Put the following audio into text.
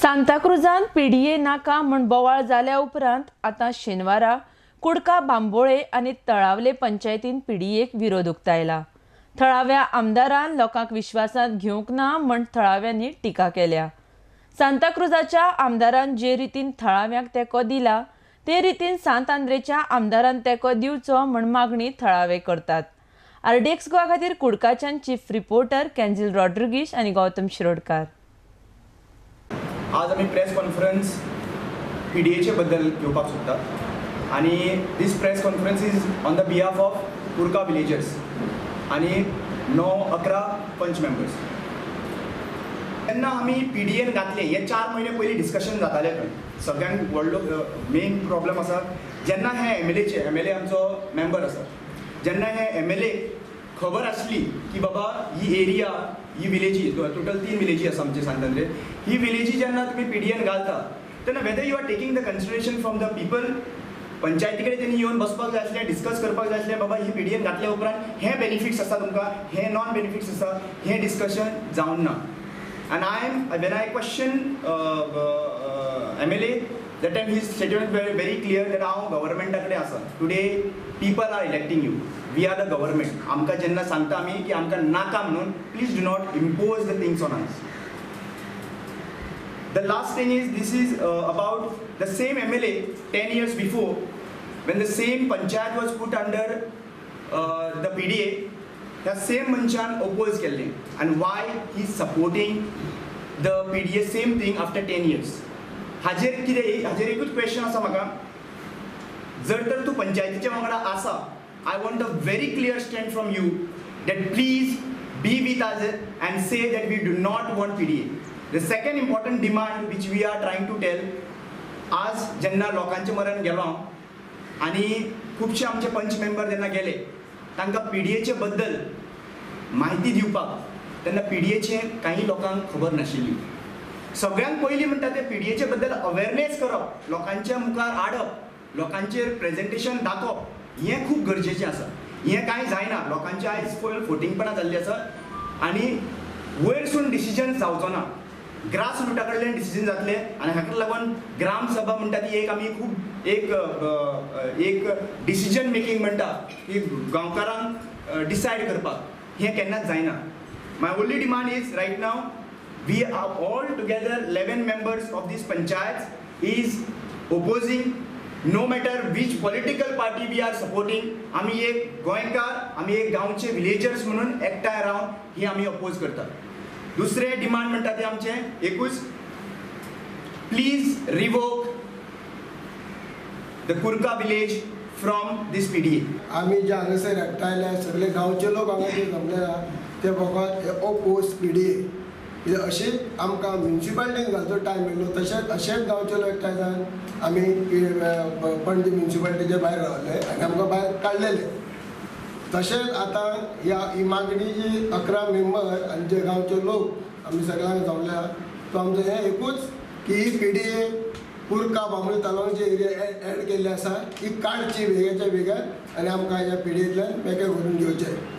सांताक्रुजान PDA नाका म्हूण बोवाळ जाल्या उपरांत आतां शेनवारा कुडका बांबोळे आनी तळावले पंचायतीन पीडीएक विरोध उक्तायला. थळाव्या आमदारान लोकांक विश्वासांत घेवंक ना म्हूण थळाव्यांनी टिका केल्या. सांताक्रुजाच्या आमदारान जे रितीन थळाव्यांक तेंको दिला ते रितीन सांत आंद्रेच्या आमदारान तेंको दिवचो म्हूण मागणी थळावे करतात. आरडीएक्स गोवा खातीर कुडकाच्यान चीफ रिपोर्टर कॅन्झिल रॉड्रिगीश आनी गौतम शिरोडकार. आज आमी प्रेस कॉन्फरन्स पीडीएचे बद्दल घेवपाक सोदता आनी this press conference is on the behalf of Kurka villagers आनी 9-11 पंच मेंबर्स. जेन्ना आमी पीडीएन घातले हे 4 म्हयने पयलीं डिस्कशन जातालें खंय सगळ्यांत व्हडलो मेन प्रॉब्लम आसा जेन्ना हे एमएलएचे एमएलए आमचो मेंबर आसा जेन्ना हे एमएलए खबर आसली की बाबा ही एरिया ही विलेजी टोटल 3 विलेजी आसा आमचे सांत आंद्रे ही विलेजी जेन्ना तुमी पीडीएन घालता तेन्ना whether you are taking the consideration from the people पंचायती कडेन तेणी येवन बसपाक जाय आसलें डिस्कस करपाक जाय आसलें बाबा ही पीडीएन घातल्या उपरांत हे बेनिफिट्स आसा तुमकां हे नॉन बेनिफिट्स आसा हें डिस्कशन जावन ना. And I am when I question MLA that time his statement very very clear that हांव गव्हर्मेंटा कडेन आसा. Today people are electing you, we are the government. आमकां जेन्ना सांगता आमी की आमकां नाका म्हणून please do not impose the things on us. The last thing is this is about the same MLA 10 years before when the same panchayat was put under the PDA, the same मनशान oppose केल्लें and why he supporting the PDA same thing after 10 years. हाजेर कितें हाजेर एकूच question आसा म्हाका जर तर तूं पंचायतीच्या वांगडा आसा I want a very clear stand from you that please be with us and say that we do not want PDA. The second important demand which we are trying to tell, आज जेन्ना लोकांचे मरण गेलो हांव आनी खुबशे आमचे पंच मेंबर जेन्ना गेले तांकां पीडीएचे बद्दल म्हायती दिवपाक तेन्ना पीडीएचे काही लोकांक खबर नाशिल्ली. सगळ्यांत पयलीं म्हणटा ते पीडीएचे बद्दल अवेरनेस करप लोकांच्या मुखार हाडप लोकांचेर प्रेजेंटेशन दाखोवप हें खूब गरजेचें आसा. हें कांय जायना लोकांचें आयज पळय फोटिंगपणां जाल्लीं आसा आनी वयरसून डिसिजन जावचो ना ग्रास रुटा कडल्यान डिसिजन जातले आनी हाका लागून ग्राम सभा म्हणटा ती एक आमी खूब एक एक डिसिजन मेकिंग म्हणटा की गांवकारांक डिसायड करपाक हें केन्नाच जायना. My only demand is right now we are all together 11 members of this panchayat is opposing no matter which political party we are supporting. आमी एक गोंयकार आमी एक गांवचे विलेजर्स म्हणून एकठांय रावन ही आमी अपोज करतात. दुसरें डिमांड म्हणटा तें आमचें एकूच please revoke the Kurka village from this PDA. आमी जे हांगासर एकठांयल्या सगळे गांवचे लोक हांगा जे जमले ते फकत ओपोज पीडीए कित्याक अशीच आमकां म्युनिसिपालिटीन घालचो टायम मेळ्ळो तशेंच अशेंच गांवचे लोक एकठांय जावन आमी पणजी म्युनिसिपालिटीचे भायर रावले आनी आमकां भायर काडलेले. तशेंच आतां ह्या ही मागणी जी 11 मेंबर आनी जे गांवचे लोक आमी सगळ्यांक जमल्या तो आमचो हें एकूच की ही पीडीए कुर्का बांबोळे तालुक्याचे एरिया एड केल्ली आसा ही काडची वेगाच्या वेगान आनी आमकां ह्या पीडीएंतल्यान मेकळे करून घेवचें.